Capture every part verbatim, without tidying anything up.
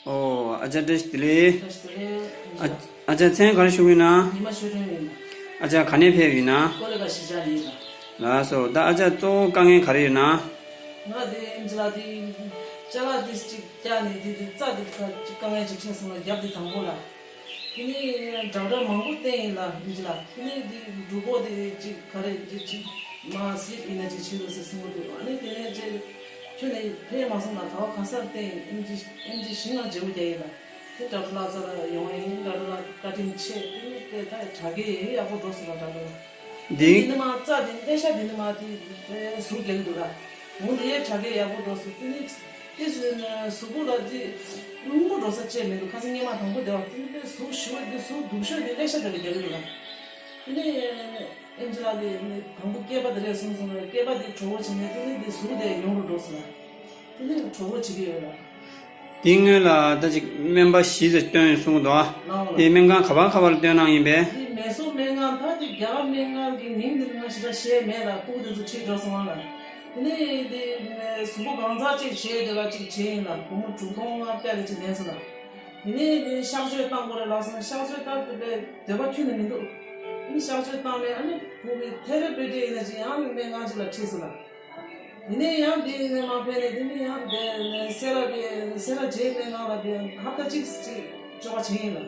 ཨོ། ཨ་ཅག་བཀྲ་ཤིས་བདེ་ལེགས། བཀྲ་ཤིས་བདེ་ལེགས། ཨ་ཨ་ཅག་མཚན་ག་རེ་ཞུ་གི་ཡིན་ན། ཉི་མ་ཆོས་སྒྲོན་ཡིན། ཨ་ཅག་ག་ནས་ཕེབས་ཡིན་ན། ཀོ་ལི་གྷལ་གཞིས་ཆགས་ནས་ཡིན། ལགས་སོ། ད་ཨ་ཅག་གཙོ་བོ་དཀའ་ངལ་ག་རེ་ཡོད་ན། ང་དེ་ཨིན་ཇི་ལགས་དེ་ཅ་ལག་དེ་ཅིག་བཀྱགས་ནས་དེ་དེ་རྩྭ་དེ་ཁ་ཅིག་དཀའ་ངལ་ཅིག་འཕྲད་སོང་ལ། རྒྱབ་དེ་དང་པོ་ལ། དེ་ནས་ཌོག་ཊར་མང་པོ་བསྟན་ཡིན་ལ། ཨིན་ཇི་ལགས། དེ་ནས་དེ་འབྲུག་སྒོ་དེ་ཅིག་ག་རེ་དེ་ཅིག་མ་སི་ལིབ་ཡིན་ན་ཅིག་བྱེད་དགོས་ཟེར་གསུང་གི་འདུག་ཨ་ནི་དེ་ནས་ཅིག་ཁྱོན་ནས་ཕེབས་མ་སོང་ལ། ད་བར་ག་སར་བསྟན་ཡིན། ཨིན་ཇི་ཨིན་ཇི་བཞི་ལྔ་བརྗེ་པོ་རྒྱག་ཡིན་ལ། དེ་ཌོག་ཊར་ལགས་རྩ་ལ་ཡོང་ཡིན། ཌོག་ཊར་ལགས་བཀའ་དྲིན་ཆེ། དེ་ནི་དེ་ད་དྲག་གི་ཡག་པོ་འགྲོ་སོང་ལ། ཌོག་ཊར་ལགས། འདི། དེ་ནི་མ་རྩ་དེ་ལེ་ཤ་དེ་ནི་མ་དེ་དེ་ཟུག་རྒྱག་གི་འདུག་ལ། འོ་དེ་ཡས་དྲག་གི་ཡག་པོ་འགྲོ་སོང་། དེ་ནི་དེ་ཟུག་གཟུགས་པོ་ལ་དེ་རླུང་པོ་འགྲོ་ས་བཅས་མི་འདུག་ཁ་སང་སྔས་མ་དང་པོ་དེ་བ་དེ་ནི་དེ་ཟུག་ཞུ་བ་དེ་ཟུག་སྡུག་ཤོས་དེ་ལེ་ཤ་དེ་ལ་རྒྱག་གི་འདུག་ལ། དེ་ནི་ཨིན་ཇི་ལགས་དེ་ནི་དང་པོ་སྐེད་པ་དེ་རེད་གསུངས་སོང་ལ། སྐེད་པ་དེ་གྲོགས་པོ་བྱས་ནས་དེ་ནི་དེ་ཟུག་དེ་ཡོང་རུ་འགྲོ་སོང་ལ། དེ་ནི་གྲོགས་པོ་བྱེད་ཀྱི་ཡོད་ལ། དེའི་སྔོན་ལ་ད་ཅིག་སྨན་པ་བཞི་ཙམ་སྟོན་གསུང་གི་འདུག་ཨ། ལའོ་ལ། དེ་སྨན་ཁང་ག་པར་ག་པར་སྟོན་གནང་ཡིན་པས། དེ་མེ་སོར་སྨན་ཁང་། ད་དེ་རྒྱ་གར་སྨན་ཁང་གི་མིང་དེ་ང་ཞེ་དྲག་ཤེས་མེད་ལ། སྤུ་གུ་དེ་ཚོ་ཁྲིད་འགྲོ་སོང་བ་ལ། དེ་ནས་དེ་གཟུགས་པོ་གང་ཚ་ཅིག་བྱས་དེ་ལ་ཅིག་བྱས་ཡིན་ལ། སྒོར་མོ་དྲུག་སྟོང་ལྔ་བརྒྱ་རེ་ཅིག་ལེན་སོང་ལ། དེ་ནས་དེ་གཤག་བཅོས་བཏང་དགོས་རེད་ལབ་སོང་། གཤག་བཅོས་བཏང་དེ་དཔེ་འདོད་པ་ཁྱོན་ནས་མི་འདུག་དེ་ནས་གཤག་བཅོས་བཏང་ནས་ཨ་ནི་བུ་གི་ཐེ་རེ་པི་ཊི་ཡིན་ན་ཅིག་ཡང་སྨན་ཁང་ཅིག་ལ་ཁྲིད་སོང་ལ། དེ་ནས་ཡང་དེ་ནས་མ་ཕེབས་ནས་དེ་ནས་ཡང་དེ་ནས་སེ་ར་གི་སེ་ར་བྱེས་སྨན་ཁང་ལ་དེ་ཧབ་ཏ་གཅིག་ཅིག་བཅོ་ཁ་བྱས་ཡིན་ལ།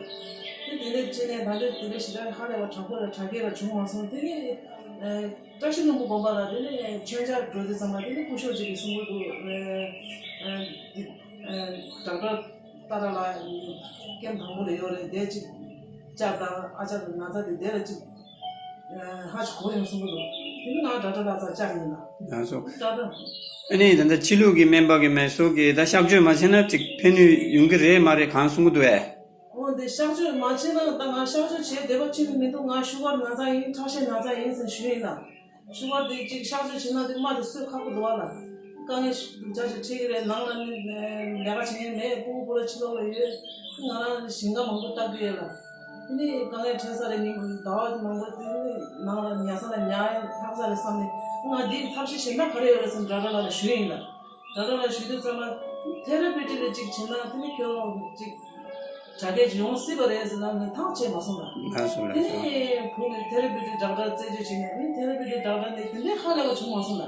དེ་དེ་ནས་བྱས་ནས་ད་ལྟ་དེ་འདྲ་ཞེ་དྲག་ཧ་ལས་པ་དྲག་པོ་ལ་དྲག་སྐྱེད་ལ་བྱུང་མ་སོང་། དེ་ནས་བཀྲ་ཤིས་ལྷུན་པོ་དགོན་པ་ལ་དེ་ནས་མཆོད་མཇལ་འགྲོ་དུས་ཙམ་པ་དེ་ནས་སྐུ་ཞབས་ཅིག་གིས་གསུང་གི་འདུག་ཌོག་ཊར་ཏཱ་ར་ལགས་ཀེམ་དང་པོ་ལ་ཡོད་རེད། དེ་ཅིག་བཅར་དང་། ཨ་ཅག་གི་ན་ཚ་དེ་དེ་ལ་ཅིག་ཧ་ཅང་གོ་ཡོང་གསུང་གི་འདུག་དེ་ནི་ང་ཌོག་ཊར་ལགས་རྩར་བཅར་ཡིན་ལ། ལགས་སོ། ཌོག་ཊར། ཨ་ནི་ད་ལྟ་ཕྱི་ལུགས་ཀྱི་སྨན་པ་གི་མེ་སོར་གྱིས་ད་གཤག་བཅོས་མ་བྱས་ན་ཅིག་ཕན་ནུས་ཡོང་གི་རེད་མ་རེད་གང་གསུང་གི་འདུག་ཨེ། འོ་དེ་གཤག་བཅོས་མ་བྱས་ན་ད་ང་གཤག་བཅོས་བྱས་བསྡད་པ་ཅི་ནས་མི་འདུག་ང་ཤུ་གར་ན་ཚ་ཡིན། ཁྲག་ཤེད་ན་ཚ་ཡིན་ཟེར་ཞུས་ཡིན་ལ། ཤུ་གར་དེ་ཅིག་གཤག་བཅོས་བྱས་ན་དེ་རྨ་དེ་གསོ་ཁག་པོ་འདུག་བ་ལ། དཀའ་ངལ་སྡུག་ཅག་ཅིག་འཕྲད་ཀྱི་རེད། ནང་ལ་ནི་ལས་ཀ་བྱེད་མཁན་མེད། སྤུ་གུ་སྤོ་ལོ་ཕྱི་ལོགས་ལ་ཡོད། ང་རང་ཞིང་ཁ་མང་པོ་བཏབ་ཀྱི་ཡོད་ལ། དེ་ནི་དཀའ་ངལ་འཕྲད་ས་རེད། ཉིན་ཟླ་བ་མང་པོ་དེ་ནི་ནང་ལ་ཉལ་ས་ལ་ཉལ་ལྷག་ས་རེད་བསམ་ནས། ང་འདིའི་ཐབས་ཤེས་གཞན་དག་ག་རེ་ཡོད་རེད་ཟེར་ཌོག་ཊར་ལགས་ལ་ཞུས་ཡིན་ལ། ཌོག་ཊར་ལགས་ཞུས་དུས་ཙམ་པ་ཐེ་ར་པི་ཊི་ལ་ཅིག་བྱེད་ན་དེ་ནི་ཁྱོད་ཅིག་དྲག་སྐྱེད་ཅིག་ཡོང་སྲིད་པ་རེད་ཟེར་ལབ་ནས་ཐག་བཅད་མ་སོང་ལ། ལགས་སོ། དེ་ལགས་སོ། ནས་བུ་གི་ཐེ་ར་པི་ཊི་ཌོག་ཊར་རྩད་གཅོད་བྱས་ནས་ཨ་ནི་ཐེ་ར་པི་ཊི་ཌོག་ཊར་ནས་དེ་འདྲའི་ཧ་ལས་པ་བྱུང་མ་སོང་ལ།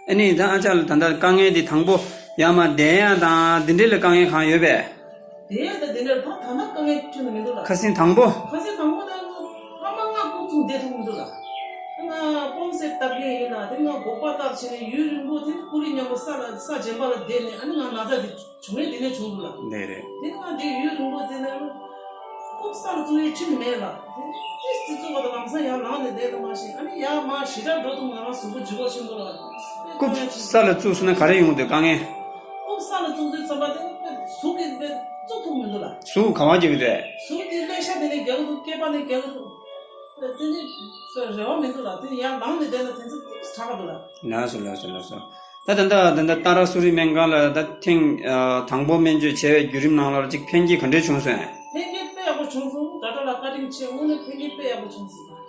ཨ་ནི་ད་ཨ་ཅག་ལ་ད་ལྟ་དཀའ་ངལ་འདི་དང་པོ་ཡར་མར་བསྡད་ཡག་དང་འདི་འདྲའི་ལ་དཀའ་ངལ་གང་ཡོད་པས། དེ་ཡང་ད་དེ་འདྲ་ད་ད་ལྟ་དཀའ་ངལ་ཁྱོན་ནས་མི་འདུག་ལ། ཁ་སང་དང་པོ། ཁ་སང་དང་པོ་ད་ཨ་མ་ང་ཁུག་ཚུགས་བསྡད་ཐུབ་མི་འདུག་ལ། ང་སྤོམ་སེ་བཏབ་མཁན་ཡིན་ལ། དེ་ང་སྒོག་པ་བཏབ་བྱས་ནས་ཡུན་རིང་པོ་དེ་ཀུ་རི་མཉམ་པོ་ས་ལ་ས་རྗེན་པ་ལ་བསྡད་ནས་ཨ་ནི་ང་ན་ཚ་དེ་བྱུང་ཡས་དེ་ནས་བྱུང་འདུག་ལ། ལགས་རེད། དེ་ང་དེ་ཡུན་རིང་པོ་བསྡད་ནས་རྐུབ་ས་ལ་བཙུགས་ཡས་ཁྱོན་ནས་མེད་ལ། དེ་སི་བཙུགས་པ་དང་ལམ་སང་ཡར་ལངས་ནས་བསྡད་དུ་མ་ཤེས། ཨ་ནི་ཡར་མར་ཞེ་དྲག་འགྲོ་ཐུབ། ང་རང་གཟུགས་པོ་ལྗིད་ཁོག་ཆེན་པོ་ལ། རྐུབ་ས་ལ་བཙུགས་སོང་ན་ག་རེ་ཡོང་གི་འདུག་དཀའ་ངལ། རྐུབ་ས་ལ་བཙུགས་དུས་ཙམ་པ་དེ་ནི་གཟུགས་ཀྱི་དཔེ་བཙུགས་ཐུབ་མི་འདུག་ལ། གཟུགས་ག་པར་རྒྱག་གི་འདུག་གཟུགས་དེ་ཀླད་ཤ་དེ་ནས་རྒྱག་གི་འདུག་སྐེད་པ་ནས་རྒྱག་གི་འདུག་དེ་ནི་རེ་བ་མི་འདུག་ལ། དེ་ཡར་ལངས་ནས་བསྡད་ན་དེ་ཚོ་ཏོག་ཙམ་དྲག་ག་འདུག་ལ། ལགས་སོ། ལགས་སོ། ལགས་སོ། ད་ད་ལྟ་ད་ལྟ་ཏཱ་ར་སུ་རི་སྨན་ཁང་ལ་ད་ཐེངས་དང་པོ་སྨན་བཅོས་བྱས་པའི་བརྒྱུད་རིམ་ནང་ལ་ཅིག་ཕན་སྐྱེད་ག་འདྲས་བྱུང་སོང་། ཕན་སྐྱེད་དཔེ་ཡག་པོ་བྱུང་སོང་། ཌོག་ཊར་ལགས་བཀའ་དྲིན་ཆེ། དངོས་གནས་ཕན་སྐྱེད་དཔེ་ཡག་པོ་བྱུང་སོང་།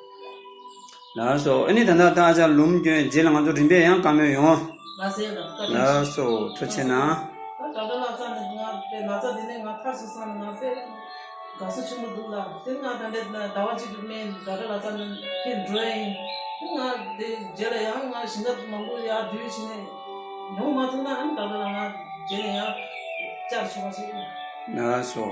ལགས་སོ། ཨ་ནི་ད་ལྟ་ད་ཨ་ཅག་ལུམ་བྱོན་རྗེས་ལ་ང་ཚོ་རིམ་པས་ཡང་བཀའ་མོལ་ཡོང་། ལགས་སེ་ལགས། བཀའ་དྲིན་ཆེ། ལགས་སོ། ཐུགས་རྗེ་གནང་། ད་ཌོག་ཊར་ལགས་རྩ་ནས་ང་དཔེ་ན་ཚ་འདི་ནས་ང་ཐར་སོང་བསམ་ནས་ང་དཔེ་དགའ་བསུ་ཆེན་པོ་འདུག་ལ། དེ་ང་ད་ལྟ་ཟླ་བ་གཅིག་གི་སྨན་ཌོག་ཊར་ལགས་རྩ་ནས་ཁྱེར་འགྲོ་ཡ་ཡིན། དེ་ང་དེ་རྗེས་ལ་ཡང་ང་ཞིང་ཁ་མང་པོ་ཡར་བསྡུས་བྱས་ནས་ཡོང་མ་ཐུབ་ན་ཨ་ནི་ཌོག་ཊར་ལགས་ང་རྗེས་ལ་ཡང་བཅར་ཆོག་པ་ཞིག་ཡིན། ལགས་སོ།